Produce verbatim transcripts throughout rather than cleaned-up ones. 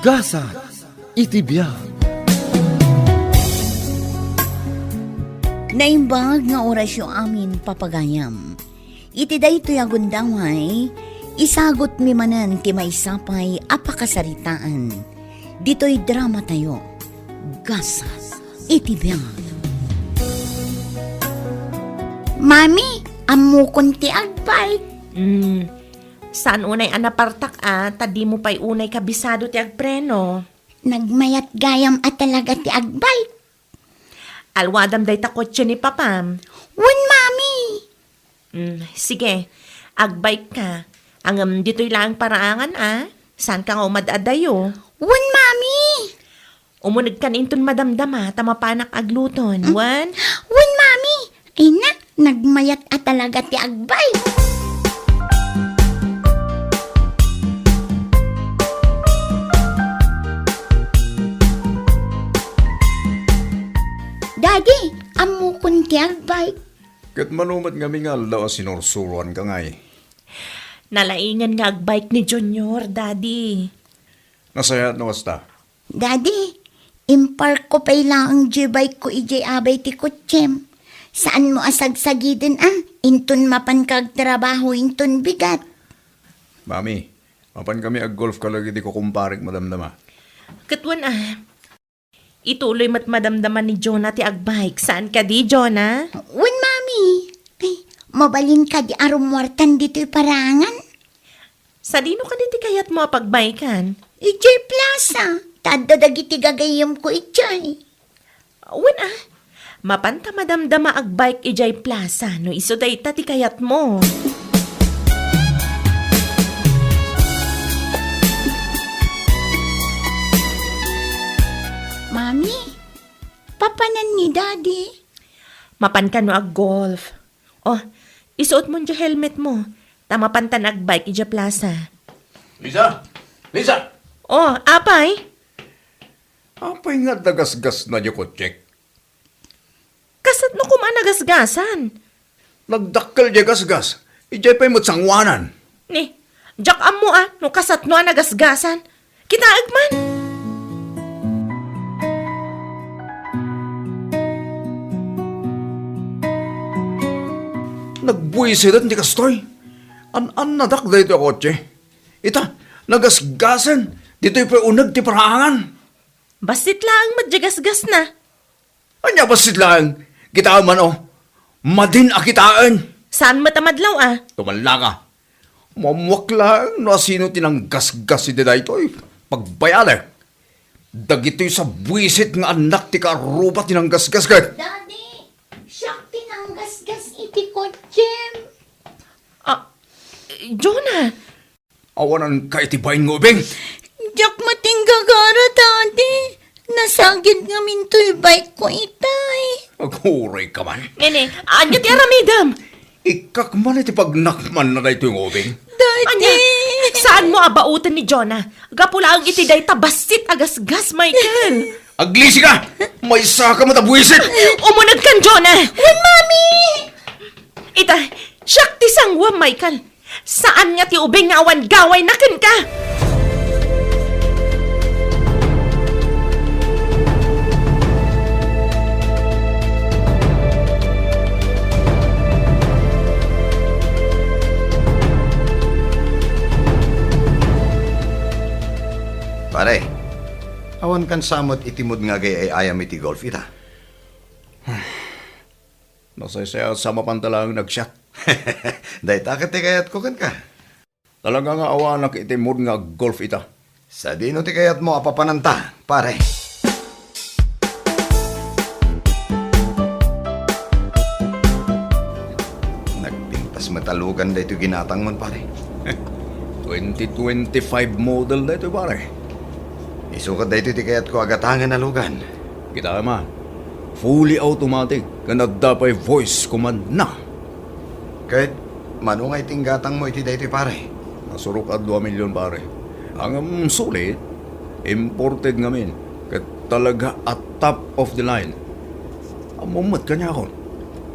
Gasat iti biag. Naimbag nga orasyo amin, papagayam. Iti daytoy a gundaway, isagutmi manen ti maysa pay a pakasaritaan. Ditoy dramatayo, Gasat iti biag. Mami, ammokon ti agbike. Mm, saan unay a napartak a, ta dimo pay unay kabisado ti agpreno. Nagmayat gayam a talaga ti agbike. Alwadam dayta kotse ni papam. Wen, Mami. Mm, sige, agbike ka. Ngem ditoy laeng paraangan a. Saanka nga umad-adayo. Wen, Mami. Umunegkan inton madamdama ta mapanak agluton. Mm. Wen? Wen, Mami. Ay na, nagmayat a talaga ti agbike. Daddy, ammokon ti agbike. Ket mano met ngamin nga aldaw a sinursuroanka ngay? Nalaingan nga agbike ni Junior, Daddy. Nasayaat no kasta. Daddy, imparkko pay laeng diay bike ko idiay abay ti kotsem. Saanmo a sagsagiden a, inton mapanka agtrabaho inton bigat. Mami, mapankami aggolf kadagiti kukumparek madamdama. Ket wen a, ituloy met madamdama ni Jonah ti agbike. Saan kadi, Jonah? Wen, Mami. Ay, mabalin kadi a rummuartan ditoy paraangan? Sadino kadi ti kayatmo a pagbaykan? Idiay plaza. Ta adda dagiti gagayyemko idiay. Wen a, mapanta madamdama agbike idiay plaza no isu dayta ti kayatmo. Mami, papanan ni Daddy? Mapanka no aggolf. Oh, isuotmon diay helmetmo, ta mapantan agbike idiay plaza. Lisa! Lisa! Oh, apay? Apay nga adda gasgasna diay kotsek? Kasatno koma a nagasgasan? Nagdakkel diay gasgas. Idiay pay met sangoanan. Ni, diak ammo a no kasatno a nagasgasan. Kitaek man. Nagbuisiten ti kastoy. An-annadak daytoy a kotse. Ita, nagasgasen. Ditoy pay uneg ti paraangan. Bassit laeng met diay gasgasna. Ania bassit laeng? Kitaem man, o. Madin a kitaen. Saan met a madlaw a? Tumallaka. Maammoak laeng no asino ti nanggasgas iti daytoy. Pagbayadek. Dagitoy sa buisit nga annak ti kaarruba ti nanggasgas ket. Daddy, siak ti nanggasgas iti kotsem. Ah, Jonah, Awananka iti bain nga ubing? Diak matinggagara, Daddy. Nasagid ngamin toy bike ko itay. Aguray ka man. Nene, ania ti aramidem? Ikkak man iti pagnakman na daytoy nga ubing. Daddy! Ania, saanmo a baoten ni Jonah? Gapu laeng iti dayta bassit a gasgas, Michael. Aglisi ka! Maysa ka met a buisit! Umuneg kan, Jonah! Wen, Mami! Ita, siak ti sangoam, Michael. Saan nga ti ubing nga awan gawayna kenka? Pare, awan kan samot iti mood nga agay-ayam iti golf ita. Nasaysayaat sa mapanta laeng nagsiat. Dayta ket ti kayatko kenka. Talaga nga awanak iti mood nga golf ita. Sadino ti kayatmo a papananta, pare? Nagpintas met a lugan daytoy ginatangmon, pare. Twenty twenty-five model daytoy, pare. Isu ket daytoy ti kayatko a gatangen a lugan. Kitaem a, fully automatic, ken adda pay voice command na. Ket mano nga itinggatangmo iti daytoy, pare? Nasurok a dua milyon, pare. Ngem sulit, imported ngamin, ket talaga a top of the line. Ammom met kaniakon,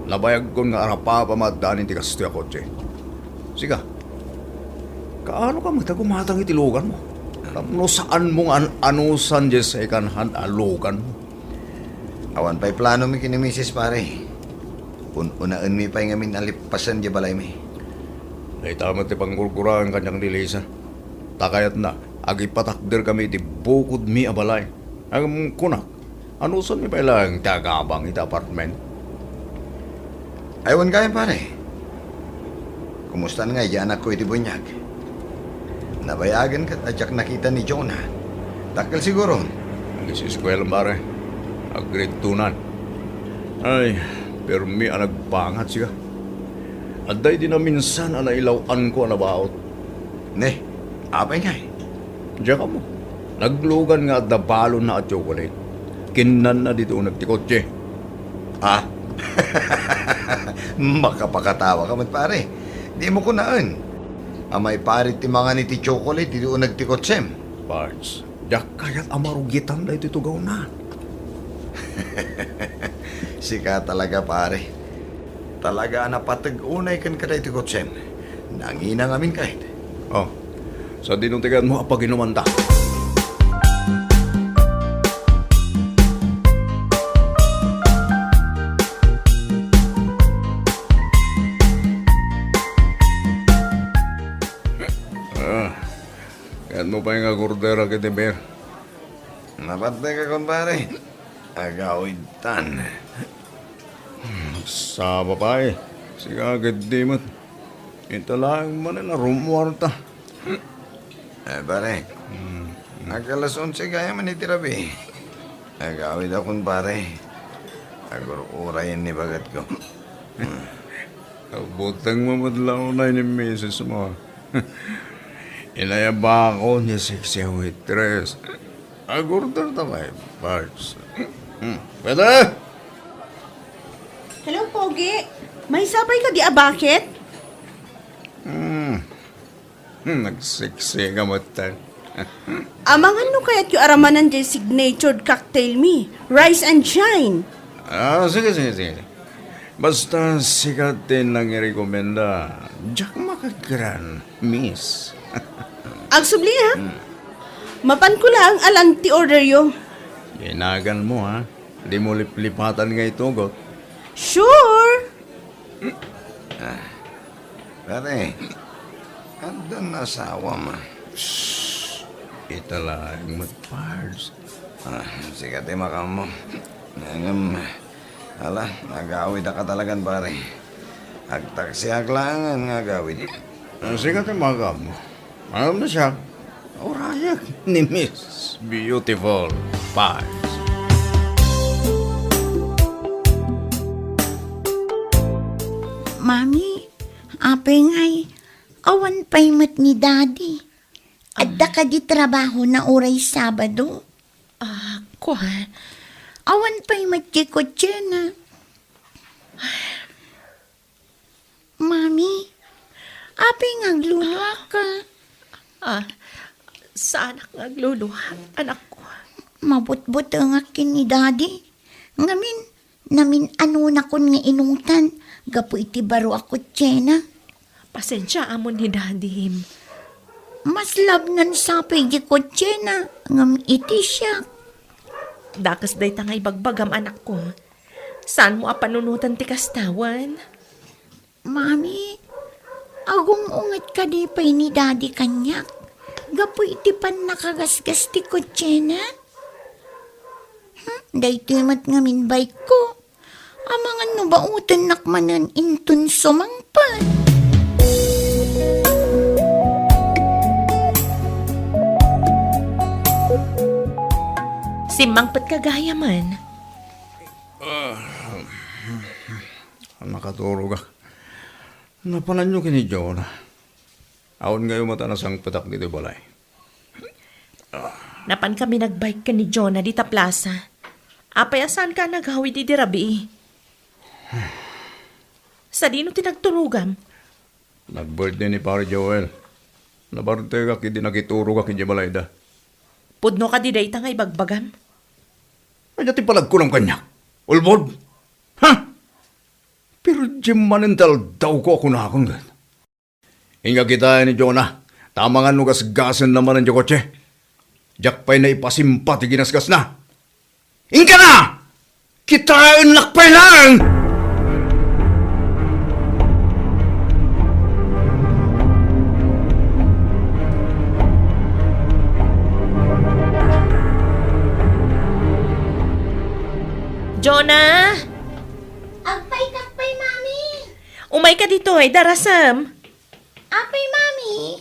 nabayagkon nga arapapa maaddanin ti kastoy a kotse. Sika, kaano ka met a gumatang iti luganmo? Tapno saanmo nga an-anusan diay second hand a luganmo. Awan pay planomi ken ni Misis, pare. Un-unaenmi pay ngamin a lippasen diay balaymi. Dayta met ti panggurguraem kaniak ni Lisa. Ta kayatna, agipatakderkami iti bukodmi a balay. Ngem kunak, anusanmi pay laeng ti agabang iti apartment? Ay, wen gayam, pare. Kumustan ngay diay anakko iti buniag? Nabayagen ket a diak nakita ni Jonah. Dakkel siguron. Nag-eskuela, pare. Ag-grade two nan. Ay, permi a nagbangat sika. Adda idi naminsan a nailaw-anko a nabaut. Ne, apay ngay? Diak ammo. Naglugan nga adda balonna a tsokolate. Kinnanna ditoy uneg ti kotse. Ah? Makapakatawa ka met, pare. Dimo kunaen a maiparit ti mangan iti tsokolate ditoy uneg ti kotsem. Pards, diak kayat a marugitan daytoy tugawna. Sika talaga, pare. Talaga a napateg unay kenka daytoy kotsem. Nangina ngamin kayat. Oh, sadino ti kayatmo a paginumanta? Ah, kayatmo pay nga agorderak iti beer? Napateg a, kumpare. Agawidtan. Saba pay. Sika ketdi met. Ita laeng manen a rummuarta. Eh, pare. Hmm. Agkalas onse gayam iti rabii. Agawid a, kumpare. Agur-urayen ni bagatko. Butengmo met la unay ni misesmo. Inayabakon ti sexy a waitress. Agorder ta pay, Pards. Hmm. Pwede? Hello, Pogi. Maysa pay kadi a bucket? Hmm. Hmm, nagseksi ka met. Amangan no kayatyo a ramanan diay signatured cocktail mi, Rise and Shine. Ah, sige, sige, sige. Basta sika ti nangirekomenda, diak makagran, miss. Agsubli, ha? Hmm. Mapanko laeng a lan ti orderyo. Inaganmo, ha? Dimo liplipatan nga itugot. Sure! Ah, pare, addan asawam? Shh! Ita laeng met, Pards. Ah, sika ti makammo. Ngem, ala, agawidka talagan, pare. Agtaksiak laengen nga agawid. Ah, sika ti makammo. Ngem no siak, urayak ni Miss Beautiful Pards. Mami, apay ngay, awan pay met ni Daddy. Adda kadi trabahona uray Sabado? Ah, kua. Awan pay met ti kotsena. Mami, apay nga agluluaka? Ah, saanak nga agluluak, anakko. Mabutbutengak ken ni Daddy. Ngamin, namin-anonakon nga inutan gapu iti baro a kotsena. Pasensiaam ni Dadim. Maslabnan sapay di kotsena, ngem iti siak. Dakes dayta nga ibagbagam, anakko. Saanmo a panunoten ti kasta wen? Mami, agung-unget kadi pay ni Daddy kaniak gapu iti pannakagasgas ti kotsena? Hmm, daytoy met ngamin bike-ko. Amangan no baotennak manen inton sumangpet. Simmangpetka gayamen. Ah, nakaturogak. Napananyo ken ni Jonah. Awan ngayo met a nasangpetak ditoy balay. Napankami nagbike ken ni Jonah dita plaza. Apay a saanka a nagawid idi rabii? Sadino ti nagturogam? Nag-birthday ni Pare Joel. Nabartekak idi nakiturogak idiay balayda. Pudno kadi dayta nga ibagbagam? Ania ti palagkunam kaniak? Ulbod? Ha? Pero diay manen ti aldawko a kunakon ket. Inka kitaen ni Jonah, ta amangan no gasgasenna manen ti kotse. Diak pay naipasimpa ti ginasgasna. Inka na! Kitaennak pay laeng! Jonah! Agpayka pay, Mami! Umayka ditoy, darasem. Apay, Mami?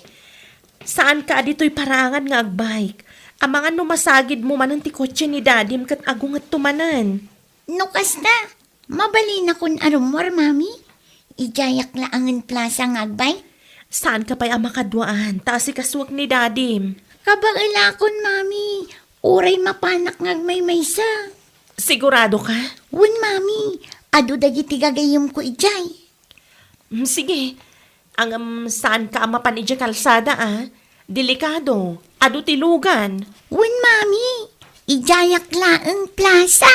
Saanka a ditoy paraangan nga agbike. Amangan no masagidmo manen ti kotse ni Dadim ket agungetto manen. No kasta, mabalinakon a rummuar, Mami? Idiayak laengen plasa nga agbike? Saanka pay a makaduaan, ta asikasuek ni Dadim. Kabaelakon, Mami. Uray mapanak nga agmaymaysa. Siguradoka? Wen, Mami. Adu dagiti gagayyemko idiay. Mm, sige. Ngem saanka a mapan idiay kalsada, a? Delikado. Adu ti lugan. Wen, Mami. Idiayak laeng plasa.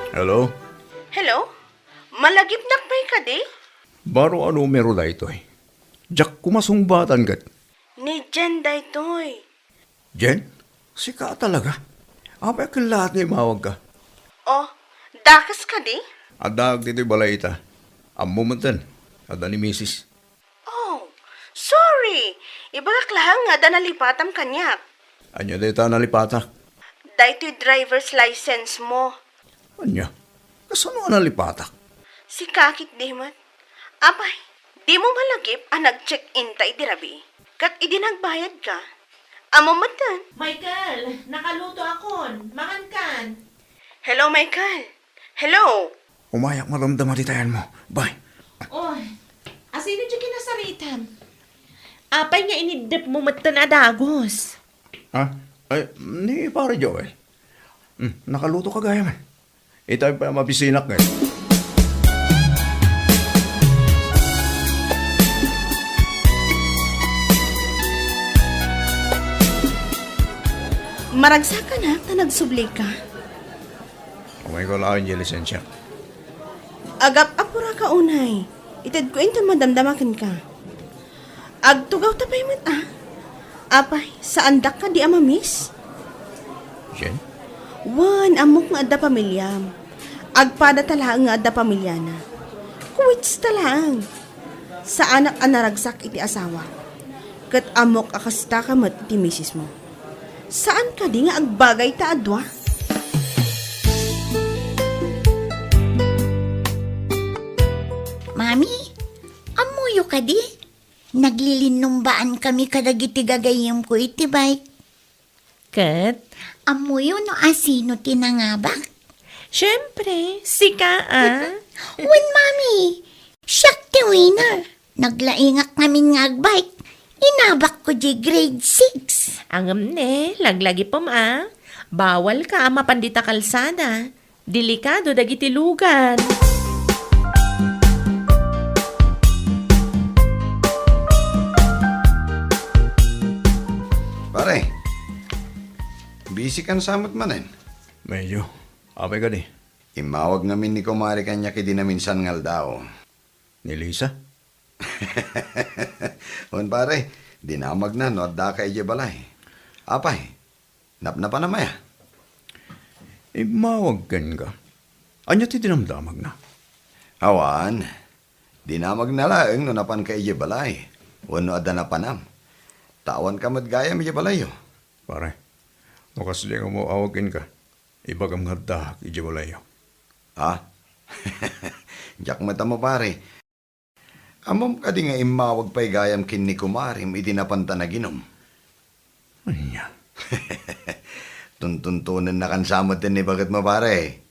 Hello? Hello? Malagipnak pay kadi? Baro a numero daytoy. Diak koma sungbatan ket. Ni Jen daytoy. Jen? Sika talaga? Apay a kellaat nga imawagka? Oh, dakes kadi? Addaak ditoy balay ita. Ammom metten, adda ni misis. Oh, sorry. Ibagak laeng nga adda nalipatam kaniak. Ania dayta a nalipatak? Daytoy driver's license mo. Ania? Kasano a nalipatak? Sika ketdi met. Apay, dimo malagip a nag-check-in ta idi rabii? Ket idi nagbayadka? Ammom metten. Michael, nakalutoakon. Mangankan. Hello, Michael. Hello. Umayak madamdama ti tayanmo. Bye. Oy, asino ti kinasaritam? Apay nga iniddepmo metten a dagus? Ha? Ay, ni Pare Joel. Hmm, nakalutoka gayam. Ita pay a mabisinak ngay. Maragsakanak ta nagsublika. Umayko laeng diay lisensiak. Agap-apuraka unay. Itedko inton madamdama kenka. Agtugawta pay met, a? Apay, saandak kadi a ma-miss? Jen? Wen, ammok nga adda pamiliam. Agpadata laeng nga adda pamiliana. Kuwitsta laeng. Saanak a naragsak iti asawak. Ket ammok a kastaka met iti misismo. Saan kadi nga agbagayta a dua? Mami, ammoyo kadi? Naglilinumbaankami kadagiti gagayyemko iti bike. Ket? Ammoyo no asino ti nangabak? Siempre, sika, a? Wen, Mami. Siak ti winner. Naglaingak ngamin nga agbike. Inabakko diay grade six. Ngem ne, laglagipem, a? Bawalka a mapan dita kalsada. Delikado dagiti lugan. Pare, busy kan sa met manen? Medyo. Apay kadi? Immawag ngamin ni Kumare kaniak idi naminsan nga aldaw. Ni Lisa? Wen, pare, dinamagna no addaka idiay balay. Apay, napnapanam aya? Immawag kenka. Ania ti dinamdamagna? Awan, dinamagna laeng no napanka idiay balay, wenno adda napanam. Ta awanka met gayam idiay balayyo. Pare, no kasdi nga umawag kenka, ibagam nga addaak idiay balayyo. Ha? Diak met ammo, pare. Ammom kadi nga immawag pay gayam ken ni kumarem idi napanta naginum? Ania? Tuntuntonennakan sa met ti ibagatmo, pare.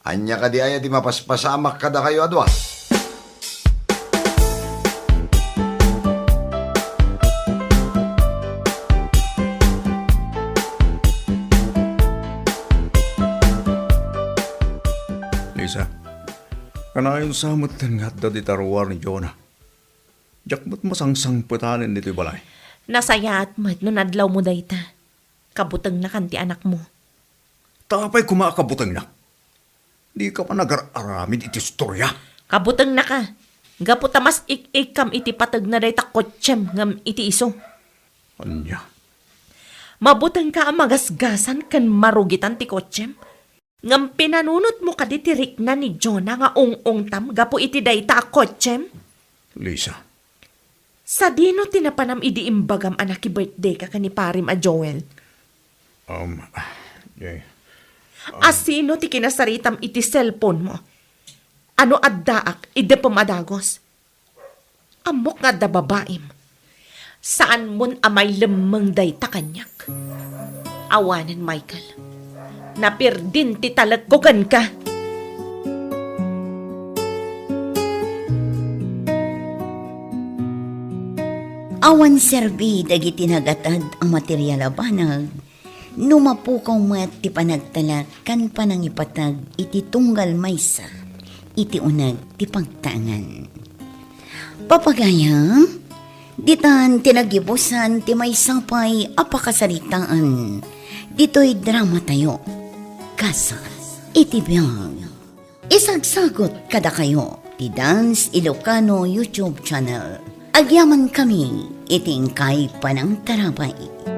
Ania kadi aya ti mapaspasamak kadakayo a dua? Lisa, kanayon sa metten nga adda dita ruar ni Jonah. Diak met masangsangpetanen ditoy balay. Nasayaat met no nadlawmo dayta. Kabutengnakan ti anakmo. Ta apay koma a kabutengnak? Dika pay agar-aramid iti istoria. Kabutengnaka. Gapu ta mas ik-ikkam iti pategna dayta kotsem ngem iti isu. Ania? Mabutengka a magasgasan ken marugitan ti kotsem? Ngem pinanunotmo kadi ti rikna ni Jonah nga ung-ungtam gapu iti dayta a kotsem? Lisa. Sadino ti napanam idi imbagam a naki-birthday ka ken ni parim a Joel? Um, eh, Asino ti kinasaritam iti cellphone mo? Ano addaak, idepem a dagus? Ammok nga adda babaim. Saanmon a mailemmeng dayta kaniak. Awanen, Michael. Napirdin ti talekko kenka. Awan serbi dagiti nagatad a material a banag no mapukaw met ti panagtalek ken panangipateg iti tunggal maysa iti uneg ti pagtaengan. Papagayam, ditan ti naggibusan ti maysa pay a pakasaritaan ditoy dramatayo. Kasar iti biag. Isagsagut kadakayo ti Dance Ilocano YouTube channel. Agyamankami iti inkay panangtarabay.